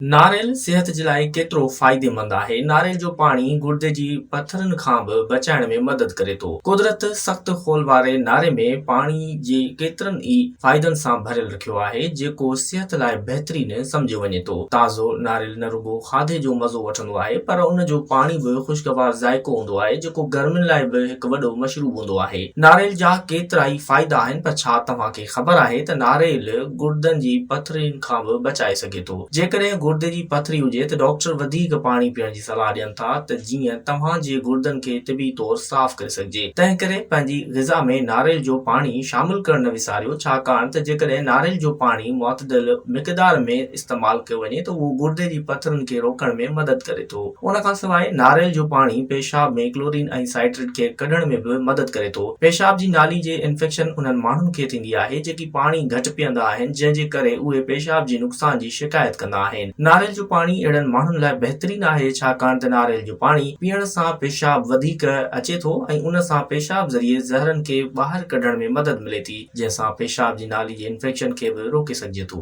ناريل صحت جي لاء ڪيترو فائديمند آهي؟ ناريل جو پاڻي گردي جي پٿرن کان به بچائڻ ۾ مدد ڪري ٿو. قدرت سخت خول واري ناري ۾ پاڻي جي ڪيترن ئي فائدن سان ڀريل رکيو آهي، جيڪو صحت لاء بهترين سمجهيو وڃي ٿو. تازو ناريل نه رڳو کاڌي جو مزو وٺندو آهي پر ان جو پاڻي به خوشگوار ذائقو هوندو آهي، جيڪو گرمين لاء به هڪ وڏو مشروب هوندو آهي. ناريل جا ڪيترائي فائدا آهن پر ڇا توهان کي خبر آهي ته ناريل گردن جي پٿرين کان به بچائي سگهي ٿو. جيڪڏهن گردي جي پٿري هجي ته ڊاڪٽر وڌيڪ پاڻي پيئڻ جي صلاح ڏين ٿا ته جيئن توهان جي گردن کي طبي طور صاف ڪري سگهجي. تنهنڪري پنهنجي غذا ۾ ناريل جو پاڻي شامل ڪرڻ نه وساريو ڇاڪاڻ ته جيڪڏهن ناريل جو پاڻي معتدل مقدار ۾ استعمال ڪيو وڃي ته اهو گردي جي پٿرن کي روڪڻ ۾ مدد ڪري ٿو. ان کان سواء ناريل جو پاڻي پيشاب ۾ ڪلورين ۽ سائٽريٽ کي ڪڍڻ ۾ به مدد ڪري ٿو. پيشاب جي نالي جي انفيڪشن انهن ماڻهن کي ٿيندي آهي جيڪي پاڻي گهٽ پيئندا آهن جنهن جي ڪري اهي پيشاب جي نقصان جي شڪايت ڪندا آهن. ناريل جو پاڻي اهڙن ماڻهن لاء بهترين آهي ڇاڪاڻ ته ناريل جو پاڻي پيئڻ سان پيشاب وڌيڪ اچي ٿو ۽ ان سان پيشاب ذريعي زهرن کي ٻاهر ڪڍڻ ۾ مدد ملي ٿي جنهن سان پيشاب جي نالي جي انفيڪشن کي به روڪي سگهجي ٿو.